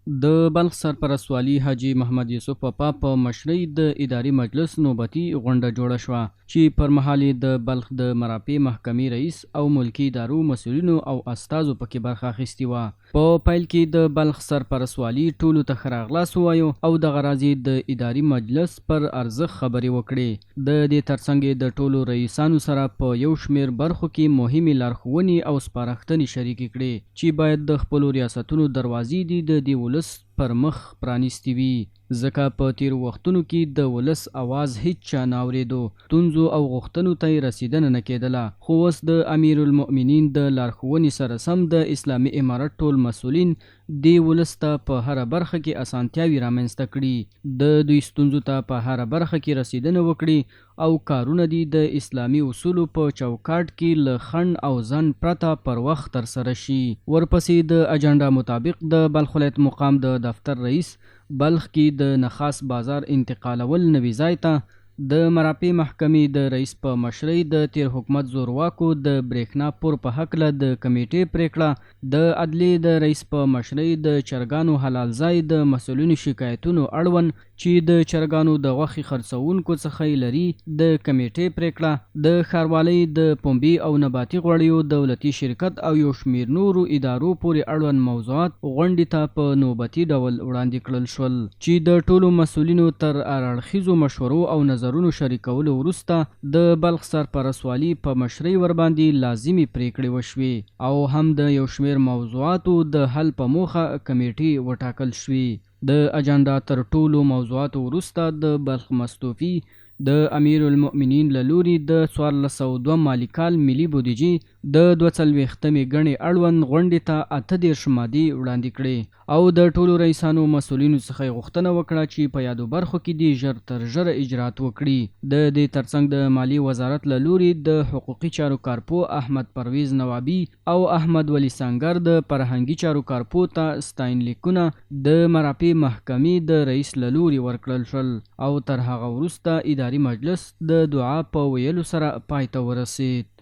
د بلخ سرپرست والي حاجي محمد یوسف وفا په مشرۍ د اداري مجلس نوبتي غونډه جوړه شوه، چې پر مهال یې د بلخ د مرافع محکمې رئیس او ملکي ادارو مسؤلینو او استازو پکې برخه اخیستې وه. په پیل کې د بلخ سرپرست والي ټولو ته ښه راغلاست ووایو او دغه راز یې د اداري مجلس پر ارزښت خبرې وکړې. د دې ترڅنګ یې د ټولو رئیسانو سره په یو شمېر برخو کې مهمې لارښوونې او سپارښتنې شریکې کړې، چې باید د خپلو ریاستونو دروازې دي د دې ولس پر مخ پرانیستې وي، ځکه په تېرو وختونو کې د ولس اواز هیچا نه اورېدو، ستونزو او غوښتنو ته یې رسېدنه نه کېدله، خو اوس د امیرالمؤمنین د لارښوونې سره سم د اسلامي امارت ټول مسؤلین دې ولس ته په هره برخه کې اسانتیاوي رامنځته کړي، د دوی ستونزو ته په هره برخه کې رسېدنه وکړي او کارونه دي د اسلامي اصولو په چوکاټ کې له خنډ او ځنډ پرته پر وخت ترسره شي. ورپسې د اجنډا مطابق د بلخ ولایت مقام د دفتر رئیس بلخ کې د نخاس بازار انتقالول نوي ځای ته، د مرافع محکمې د رئیس په مشرۍ د تېر حکومت زورواکو د برېښنا پور په هکله د کمېټې پرېکړه، د عدلې د رئیس په مشرۍ د چرګانو حلال ځای د مسؤلینو شکایتونو اړوند چې د چرګانو د غوښې خرڅوونکو څخه یې لري، د کمېټې پرېکړه، د ښاروالۍ د پنبې او نباتي غوړیو دولتي شرکت او یو شمېر نورو ادارو پورې اړوند موضوعات غونډې ته په نوبتي ډول وړاندې کړل شول، چې د ټولو مسؤلینو تر هراړخیزو مشورو او نظرونو شریکولو وروسته د بلخ سرپرست والي په مشرۍ ورباندې لازمې پرېکړې وشوې او هم د یو شمېر موضوعاتو د حل په موخه کمېټې وټاکل شوې. د اجنډا تر ټولو موضوعاتو وروسته د بلخ مستوفي د امیرالمؤمنین له لوري د 1402 مالي کال ملي بودیجې د 42مې ګڼې اړوند غونډې ته 38 مادې وړاندې کړې او د ټولو رئیسانو مسؤلینو څخه یې غوښتنه وکړه چې په یادو برخو کې دې ژر تر ژره اجرات وکړي. د دې ترڅنګ د مالیې وزارت له لوري د حقوقي چارو کارپوه احمد پرویز نوابي او احمد ولي سنګر د فرهنګي چارو کارپوه ته ستاینلیکونه د مرافع محکمې د رئیس له لوري ورکړل شول او تر هغه وروسته اداري مجلس د دعا په ویلو سره پای ته ورسېد.